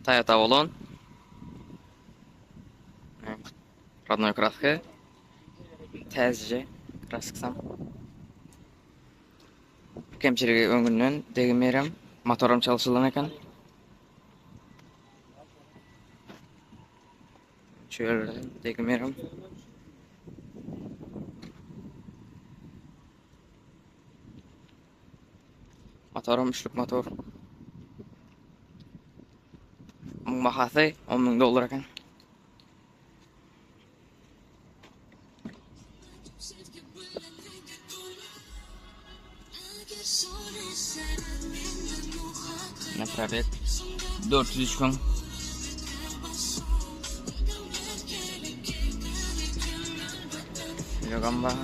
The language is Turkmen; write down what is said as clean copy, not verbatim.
Toyota Avalon. Rodnoý kraska. Täzeje kraskasam. Kemçiligi öňünden degim ýerem. Motoram çalşylan eken. Şu ýerlerden degim ýerem. Motoram üçlük motor. Muň bahasy 10 müň dollar eken. Ne probek 403 müň. Ýogam bar.